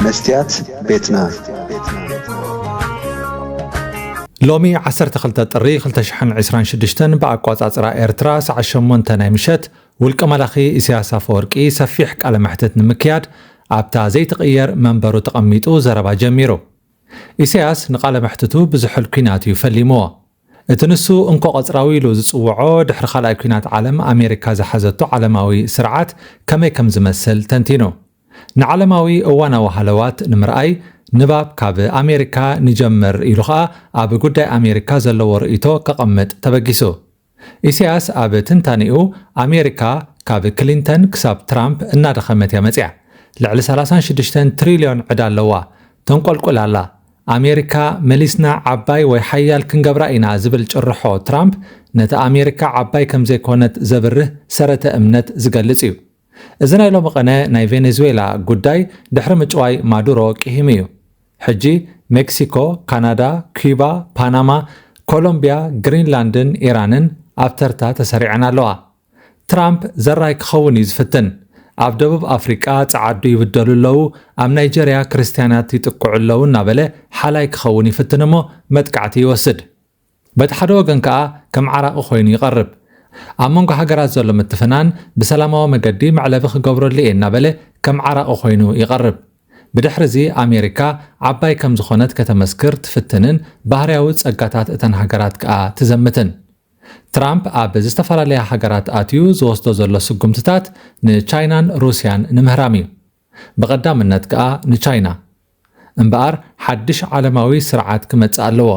መስትያት ቤትና። ሎሚ ዓሰርተ ክልተ ጥሪ ክልተ ሽሕን ዕስራን ሽዱሽተን ብኣቋጻጽራ ኤርትራ፣ ሰዓት ሸሞንተ ናይ ምሸት፣ ውልቀ መላኺ ኢሳያስ ኣፈወርቂ ሰፊሕ ቃለ መሕትት ንምክያድ ኣብታ ዘይትቕየር መንበሩ ተቐሚጡ ዘረባ ጀሚሩ። ኢሳያስ ንቃለ መሕትቱ ብዝሑል ኲናት እዩ ፈሊምዎ። እቲ ንሱ እንኮ ቀጽራዊ ኢሉ ዝጽውዖ ድሕሪ ካልኣይ ኲናት ዓለም ኣሜሪካ ዝሓዘቶ ዓለማዊ ስርዓት ከመይ ከም ዝመስል ተንቲኑ። ንዓለማዊ እዋናዊ ሃለዋት ንምርኣይ ንባብ ካብ ኣሜሪካ ንጀምር ኢሉ ኸኣ ኣብ ጉዳይ ኣሜሪካ ዘለዎ ርእይቶ ከቐምጥ ተበጊሱ። ኢሳያስ ኣብ ትንታኔኡ ኣሜሪካ ካብ ክሊንተን ክሳብ ትራምፕ እናደኸመት እያ መጽያ። ልዕሊ ሰላሳን ሽዱሽተን ትሪልዮን ዕዳ ኣለዋ። ተንቆልቁል ኣላ። ኣሜሪካ መሊስና ዓባይ ወይ ሓያል ክንገብራ ኢና ዝብል ጭርሖ ትራምፕ ነቲ ኣሜሪካ ዓባይ ከም ዘይኮነት ዘብርህ ሰረተ እምነት ዝገልጽ እዩ። እዚ ናይ ሎሚ ቀነ ናይ ቬኔዙዌላ ጉዳይ ድሕሪ ምጭዋይ ማዱሮ ቂሂሙ እዩ። ሕጂ ሜክሲኮ፣ ካናዳ፣ ኪዩባ፣ ፓናማ፣ ኮሎምቢያ፣ ግሪንላንድን ኢራንን ኣብ ተርታ ተሰሪዐን ኣለዋ። ትራምፕ ዘራይ ክኸውን እዩ ዝፍትን። ኣብ ደቡብ ኣፍሪቃ ጸዓዱ ይብደሉ ኣለዉ፣ ኣብ ናይጀርያ ክርስትያናት ይጥቅዑ ኣለዉ እናበለ ሓላይ ክኸውን ይፍትን እሞ መጥቃዕቲ ይወስድ። በቲ ሓደ ወገን ከኣ ከም ዓራቒ ኮይኑ ይቐርብ። ኣብ መንጎ ሃገራት ዘሎ ምትፍናን ብሰላማዊ መገዲ መዕለቢ ክገብረሉ እየ እናበለ ከም ዓራቒ ኮይኑ ይቐርብ። ብድሕሪ እዚ ኣሜሪካ ዓባይ ከም ዝኾነት ከተመስክር ትፍትንን ባህርያዊ ጸጋታት እተን ሃገራት ከኣ ትዘምትን። ትራምፕ ኣብ ዝተፈላለያ ሃገራት ኣትዩ ዝወስዶ ዘሎ ስጉምትታት ንቻይናን ሩስያን ንምህራም እዩ። ብቐዳምነት ከኣ ንቻይና። እምበኣር ሓድሽ ዓለማዊ ስርዓት ክመጽእ ኣለዎ።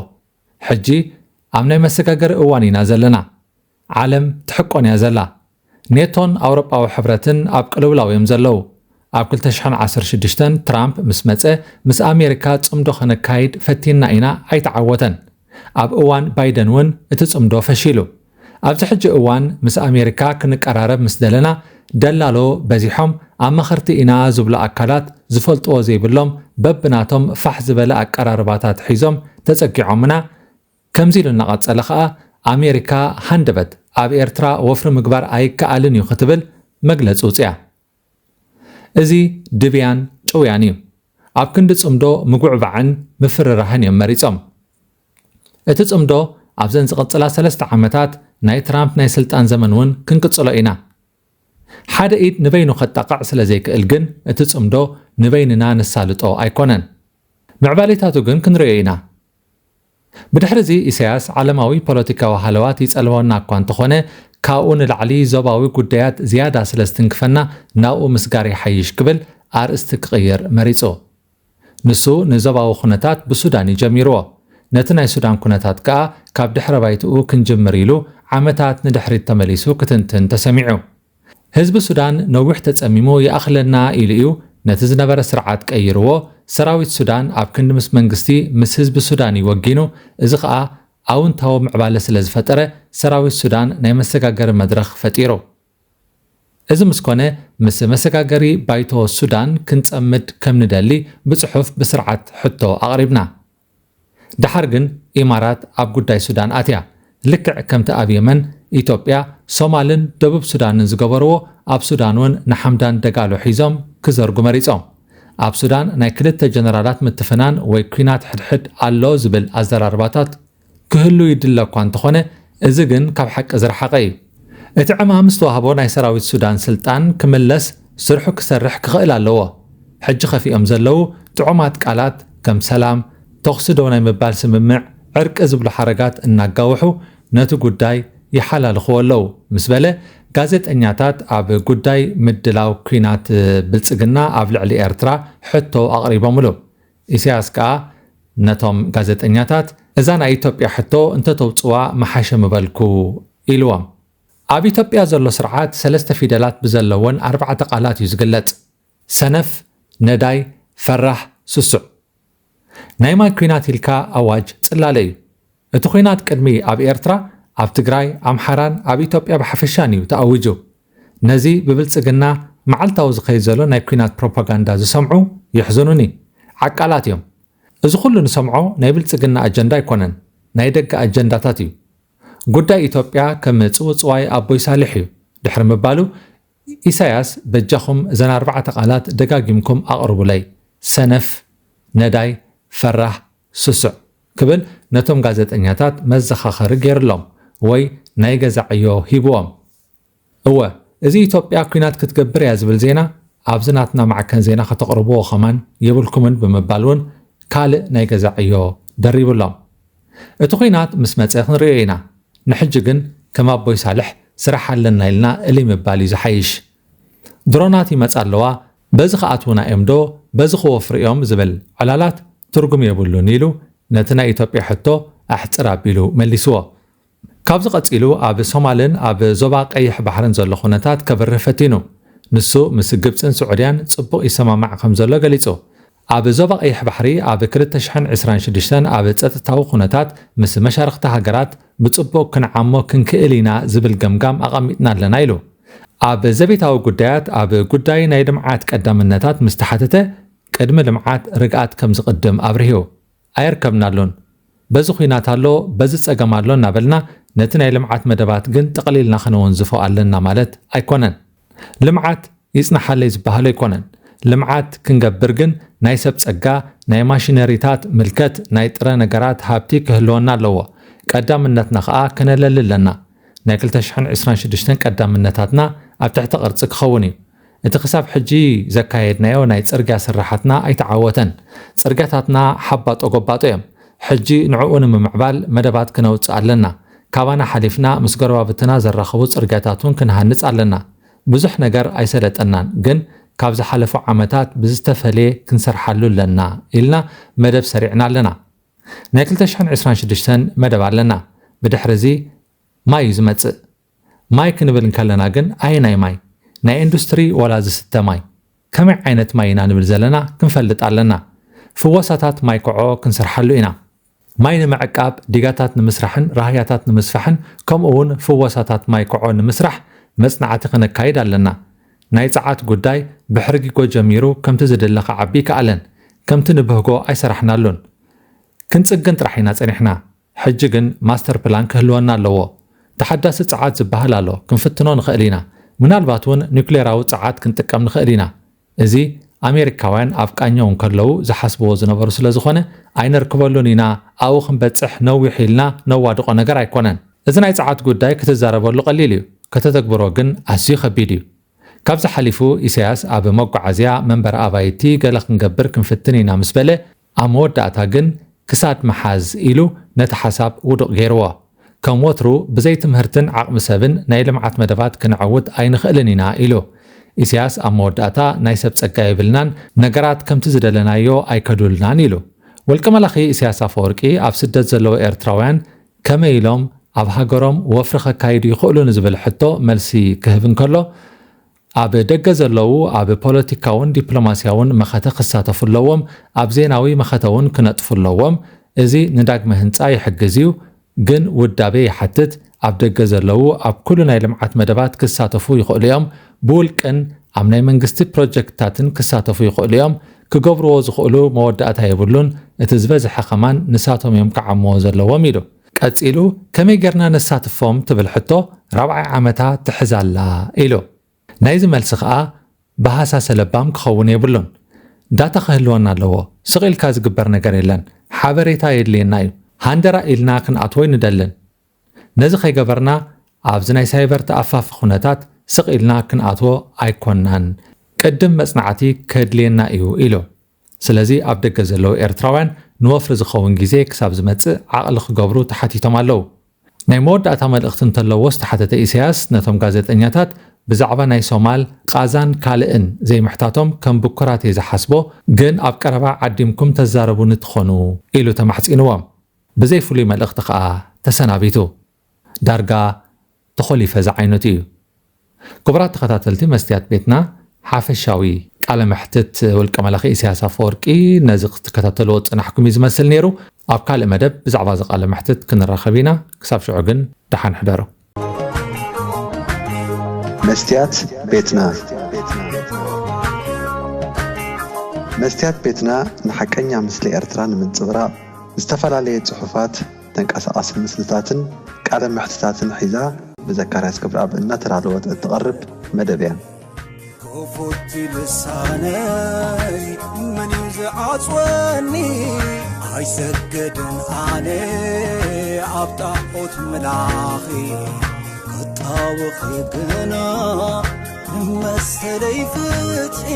ሕጂ ኣብ ናይ መሰጋገሪ እዋን ኢና ዘለና። ዓለም ትሕቆን እያ ዘላ። ኔቶን ኣውሮጳዊ ሕብረትን ኣብ ቅልውላው እዮም ዘለዉ። ኣብ ክልተ ሽሕን ዓሰርተ ሽዱሽተን ትራምፕ ምስ መጸ፣ ምስ ኣሜሪካ ጽምዶ ከነካይድ ፈቲና ኢና፣ ኣይተዓወተን። ኣብ እዋን ባይደን እውን እቲ ጽምዶ ፈሺሉ። ኣብዚ ሕጂ እዋን ምስ ኣሜሪካ ክንቀራረብ ምስ ደለና፣ ደላሎ በዚሖም፣ ኣማኸርቲ ኢና ዝብሉ ኣካላት ዝፈልጥዎ ዘይብሎም በብናቶም ፋሕ ዝበለ ኣቀራርባታት ሒዞም ተጸጊዖምና። ከምዚ ኢሉ እናቐጸለ ኸኣ፣ ኣሜሪካ ሃንደበት ኣብ ኤርትራ ወፍሪ ምግባር ኣይከኣልን እዩ ክትብል መግለጺ ውጽያ። እዚ ድብያን ጭውያን እዩ። ኣብ ክንዲ ጽምዶ ምጉዕባዕን ምፍርራህን እዮም መሪጾም። እቲ ጽምዶ ኣብዘን ዝቕጽላ ሰለስተ ዓመታት ናይ ትራምፕ ናይ ስልጣን ዘመን እውን ክንቅጽሎ ኢና። ሓደ ኢድ ንበይኑ ከጣቕዕ ስለ ዘይክእል ግን እቲ ጽምዶ ንበይንና ንሳልጦ ኣይኮነን። ምዕባሌታቱ ግን ክንርእዮ ኢና። ብድሕሪ እዚ ኢሳያስ ዓለማዊ ፖለቲካዊ ሃለዋት ይጸልወና እኳ እንተኾነ፣ ካብኡ ንላዕሊ ዞባዊ ጉዳያት ዝያዳ ስለ ዝትንክፈና ናብኡ ምስጋር ይሓይሽ ክብል ኣርእስቲ ክቕይር መሪጹ። ንሱ ንዞባዊ ኩነታት ብሱዳን እዩ ጀሚርዎ። ነቲ ናይ ሱዳን ኩነታት ከኣ ካብ ድሕረ ባይትኡ ክንጅምር ኢሉ ዓመታት ንድሕሪት ተመሊሱ ክትንትን ተሰሚዑ። ህዝቢ ሱዳን ነዊሕ ተጸሚሙ ይኣኽለና ኢሉ እዩ ነቲ ዝነበረ ስርዓት ቀይርዎ። ሰራዊት ሱዳን ኣብ ክንዲ ምስ መንግስቲ ምስ ህዝቢ ሱዳን እዩ ወጊኑ። እዚ ኸኣ ኣውንታዊ ምዕባለ ስለ ዝፈጠረ ሰራዊት ሱዳን ናይ መሰጋገሪ መድረኽ ፈጢሩ። እዚ ምስ ኮነ ምስ መሰጋገሪ ባይቶ ሱዳን ክንጸምድ ከም ንደሊ ብጽሑፍ ብስርዓት ሕቶ ኣቕሪብና። ደሓር ግን ኢማራት ኣብ ጉዳይ ሱዳን ኣትያ። ልክዕ ከምቲ ኣብ የመን፣ ኢትዮጵያ፣ ሶማልን ደቡብ ሱዳንን ዝገበርዎ ኣብ ሱዳን እውን ንሓምዳን ደጋሎ ሒዞም ክዘርጉ መሪጾም። ኣብ ሱዳን ናይ ክልተ ጀነራላት ምትፍናን ወይ ኲናት ሕድሕድ ኣሎ ዝብል ኣዘራርባታት ክህሉ ይድለ እኳ እንተኾነ፣ እዚ ግን ካብ ሓቂ ዝረሓቐ እዩ። እቲ ዕማም ዝተዋህቦ ናይ ሰራዊት ሱዳን ስልጣን ክምለስ ስርሑ ክሰርሕ ክኽእል ኣለዎ። ሕጂ ከፊኦም ዘለዉ ጥዑማት ቃላት ከም ሰላም፣ ተኹሲ ደው ናይ ምባል ስምምዕ፣ ዕርቂ ዝብሉ ሓረጋት እናጋውሑ ነቲ ጉዳይ ይሓላልኽዎ ኣለዉ ምስ በለ፣ ጋዜጠኛታት ኣብ ጉዳይ ምድላው ኲናት ብልጽግና ኣብ ልዕሊ ኤርትራ ሕቶ ኣቕሪቦምሉ። ኢሳያስ ከኣ ነቶም ጋዜጠኛታት፣ "እዛ ናይ ኢትዮጵያ ሕቶ እንተተውጽዋ ምሓሸ ምበልኩ" ኢልዎም። ኣብ ኢትዮጵያ ዘሎ ስርዓት ሰለስተ ፊደላት ብዘለወን ኣርባዕተ ቃላት እዩ ዝግለጽ። ሰነፍ፣ ነዳይ፣ ፈራሕ፣ ስሱዕ። ናይ ማይ ኲናት ኢልካ ኣዋጅ ጽላለ እዩ። እቲ ኲናት ቅድሚ ኣብ ኤርትራ፣ ኣብ ትግራይ፣ ኣምሓራን ኣብ ኢትዮጵያ ብሓፈሻን እዩ ተኣዊጁ። ነዚ ብብልጽግና መዓልታዊ ዝኸይድ ዘሎ ናይ ኲናት ፕሮፓጋንዳ ዝሰምዑ የሕዝኑኒ። ዓቃላት እዮም። እዚ ኩሉ ንሰምዖ ናይ ብልጽግና ኣጀንዳ ኣይኮነን፣ ናይ ደገ ኣጀንዳታት እዩ። ጉዳይ ኢትዮጵያ ከም ጽውጽዋይ ኣቦይ ሳልሕ እዩ ድሕሪ ምባሉ፣ ኢሳያስ በጃኹም እዘን ኣርባዕተ ቃላት ደጋጊምኩም ኣቕርቡለይ፣ ሰነፍ፣ ነዳይ፣ ፈራህ፣ ስሱዕ ክብል ነቶም ጋዜጠኛታት መዘኻኸሪ ገይርሎም ወይ ናይ ገዛ ዕዮ ሂብዎም። እወ፣ እዚ ኢትዮጵያ ኲናት ክትገብር እያ ዝብል ዜና ኣብዚ ናትና ማዕከን ዜና ከተቕርብዎ ከማን የብልኩምን ብምባል እውን ካልእ ናይ ገዛ ዕዮ ደሪብሎም። እቲ ኲናት ምስ መጸ ክንርእዮ ኢና። ንሕጂ ግን ከም ኣቦይ ሳልሕ ስራሕ ኣለና ኢልና እልይ ምባል እዩ ዝሓይሽ። ድሮናት ይመጻ ኣለዋ፣ በዚ ክኣትዉና እዮም ዶ፣ በዚ ክወፍሩ እዮም ዝብል ዕላላት ትርጉም የብሉን ኢሉ ነቲ ናይ ኢትዮጵያ ሕቶ ኣሕጽር ኣቢሉ መሊስዎ። ካብዚ ቀጺሉ ኣብ ሶማልን ኣብ ዞባ ቀይሕ ባሕርን ዘሎ ኩነታት ከብርህ ፈቲኑ። ንሱ ምስ ግብጽን ስዑድያን ጽቡቕ ይሰማማዕ ከም ዘሎ ገሊጹ። ኣብ ዞባ ቀይሕ ባሕሪ ኣብ ክልተ ሽሕን ዕስራን ሽዱሽተን ኣብ ጸጥታዊ ኩነታት ምስ መሻርኽቲ ሃገራት ብጽቡቕ ክንዓሞ ክንክእል ኢና ዝብል ገምጋም ኣቐሚጥና ኣለና ኢሉ። ኣብ ዘቤታዊ ጉዳያት ኣብ ጉዳይ ናይ ልምዓት ቀዳምነታት ምስ ተሓተተ ቅድሚ ልምዓት ርግኣት ከም ዝቕድም ኣብርሂው። ኣየርከብናሉን። በዚ ኹናት ኣሎ፣ በዚ ጸገም ኣሎ እናበልና ነቲ ናይ ልምዓት መደባት ግን ጠቕሊልና ከነወንዝፎ ኣለና ማለት ኣይኮነን። ልምዓት ይጽናሓለይ ዝበሃል ኣይኮነን። ልምዓት ክንገብር ግን ናይ ሰብ ጸጋ፣ ናይ ማሽነሪታት ምልከት፣ ናይ ጥረ ነገራት ሃብቲ ክህልወና ኣለዎ። ቀዳምነትና ከኣ ከነለሊ ኣለና። ናይ ክልተ ሽሕን ዕስራን ሽዱሽተን ቀዳምነታትና ኣብ ትሕቲ ቅርጺ ክኸውን እዩ። እቲ ክሳብ ሕጂ ዘካየድናዮ ናይ ጽርግያ ስራሓትና ኣይተዓወተን። ጽርግያታትና ሓባጦ ጎባጦ እዮም። ሕጂ ንዕኡ ንምምዕባል መደባት ክነውጽእ ኣለና። ካባና ሓሊፍና ምስ ጎረባብትና ዘራኽቡ ጽርግያታት እውን ክንሃንጽ ኣለና። ብዙሕ ነገር ኣይሰለጠናን፣ ግን ካብ ዝሓለፉ ዓመታት ብዝተፈልየ ክንሰርሓሉ ኣለና ኢልና መደብ ሰሪዕና ኣለና። ናይ ክልተ ሽሕን ዕስራን ሽዱሽተን መደብ ኣለና። ብድሕሪ እዚ ማይ እዩ ዝመጽእ። ማይ ክንብል እንከለና ግን ኣየናይ ማይ? ናይ ኢንዱስትሪ ዋላ ዝስተ ማይ? ከመይ ዓይነት ማይ ኢና ንብል ዘለና ክንፈልጥ ኣለና። ፍወሳታት ማይ ኮዖ ክንሰርሓሉ ኢና። ማይ ንምዕቃብ፣ ዲጋታት ንምስራሕን ራህያታት ንምስፋሕን ከምኡ እውን ፍወሳታት ማይ ኮዖ ንምስራሕ መጽናዕቲ ክነካይድ ኣለና። ናይ ጸዓት ጉዳይ ብሕርጊጎ ጀሚሩ ከምቲ ዝድለ ክዓቢ ይከኣለን። ከምቲ ንብህጎ ኣይሰራሕናሉን። ክንጽግን ጥራሕ ኢና ጸኒሕና። ሕጂ ግን ማስተር ፕላን ክህልወና ኣለዎ። ተሓዳሲ ጸዓት ዝበሃል ኣሎ፣ ክንፍትኖ ንኽእል ኢና። ምናልባት እውን ኒውክሌራዊ ጸዓት ክንጥቀም ንኽእል ኢና። እዚ ኣሜሪካውያን ኣብ ቃኘው እንከለዉ ዝሓስብዎ ዝነበሩ ስለ ዝኾነ ኣይነርክበሉን ኢና። ኣብኡ ክንበጽሕ ነዊሕ ኢልና ነዋድቖ ነገር ኣይኮነን። እዚ ናይ ጸዓት ጉዳይ ክትዛረበሉ ቀሊል እዩ፣ ከተተግብሮ ግን ኣዝዩ ከቢድ እዩ። ካብዚ ሓሊፉ ኢሳያስ ኣብ መጓዓዝያ መንበሪ ኣባይቲ ገለ ክንገብር ክንፍትን ኢና ምስ በለ ኣብ መወዳእታ ግን ክሳድ ምሓዝ ኢሉ ነቲ ሓሳብ ውዱቕ ገይርዎ። ከም ወትሩ ብዘይ ትምህርትን ዓቕሚ ሰብን ናይ ልምዓት መደባት ክነዕውት ኣይንኽእልን ኢና ኢሉ። ኢሳያስ ኣብ መወዳእታ ናይ ሰብ ጸጋ የብልናን፣ ነገራት ከምቲ ዝደለናዮ ኣይከዱልናን ኢሉ። ወልቀ መላኺ ኢሳያስ ኣፈወርቂ ኣብ ስደት ዘለዉ ኤርትራውያን ከመይ ኢሎም ኣብ ሃገሮም ወፍሪ ከካይዱ ይኽእሉ ንዝብል ሕቶ መልሲ ክህብ እንከሎ፣ ኣብ ደገ ዘለዉ ኣብ ፖለቲካውን ዲፕሎማስያውን መኸተ ክሳተፉ ኣለዎም፣ ኣብ ዜናዊ መኸተ እውን ክነጥፉ ኣለዎም። እዚ ንዳግመ ህንጻ ይሕግዝ እዩ፣ ግን ውዳቤ ይሓትት። ኣብ ደገ ዘለዉ ኣብ ኩሉ ናይ ልምዓት መደባት ክሳተፉ ይኽእሉ እዮም። ብውልቅን ኣብ ናይ መንግስቲ ፕሮጀክትታትን ክሳተፉ ይኽእሉ እዮም። ክገብርዎ ዝኽእሉ መወዳእታ የብሉን። እቲ ዝበዝሐ ከማን ንሳቶም እዮም ክዓምዎ ዘለዎም ኢሉ። ቀጺሉ ከመይ ጌርና ነሳትፎም ትብል ሕቶ ራብዓይ ዓመታ ትሕዝ ኣላ ኢሉ። ናይዚ መልሲ ከኣ ብሃሳሰ ለባም ክኸውን የብሉን። ዳታ ክህልወና ኣለዎ። ስቕ ኢልካ ዝግበር ነገር የለን። ሓበሬታ የድልየና እዩ። ሃንደራ ኢልና ክንኣትዎ ኣይንደልን። ነዚ ከይገበርና ኣብዚ ናይ ሳይበር ተኣፋፊ ኩነታት ስቕ ኢልና ክንኣትዎ ኣይኮናን። ቅድም መጽናዕቲ ከድልየና እዩ ኢሉ። ስለዚ ኣብ ደገ ዘለዉ ኤርትራውያን ንወፍሪ ዝኸውን ግዜ ክሳብ ዝመጽእ ዓቕሊ ክገብሩ ተሓቲቶም ኣለዉ። ናይ መወዳእታ መልእኽቲ እንተለዎ ዝተሓተተ ኢሳያስ ነቶም ጋዜጠኛታት ብዛዕባ ናይ ሶማል፣ ቃዛን ካልእን ዘይምሕታቶም ከም ብኩራት እየ ዝሓስቦ፣ ግን ኣብ ቀረባ ዓዲምኩም ተዛረቡኒ ትኾኑ ኢሉ ተማሕጺንዎም። ብዘይ ፍሉይ መልእኽቲ ከኣ ተሰናቢቱ። ዳርጋ ተኾሊፈ ዝዓይነቱ እዩ። ክቡራት ተኸታተልቲ መስትያት ቤትና፣ ሓፈሻዊ ቃለ መሕትት ውልቀ መላኺ ኢሳያስ ኣፈወርቂ ነዚ ክትከታተልዎ ዝጸናሕኩም እዩ ዝመስል ነይሩ። ኣብ ካልእ መደብ ብዛዕባ እዚ ቃለ መሕትት ክንራኸብ ኢና። ክሳብ ሽዑ ግን ደሓን ሕደሩ። መስትያት ቤትና። መስትያት ቤትና ንሓቀኛ ምስሊ ኤርትራ ንምንጽብራቕ ዝተፈላለየ ጽሑፋት፣ ተንቀሳቓሲ ምስልታትን ቃለ መሕትታትን ሒዛ ብዘካርያስ ገብረኣብ እናተዳለወት እትቐርብ መደብ እያ። ክፉት ልሳነይ መን እዩ ዓጽወኒ ኣይሰግድን ኣነ ኣብ ጣዖት ምላኺ ክጣወኺ ግና ንመሰለይ ፍትሒ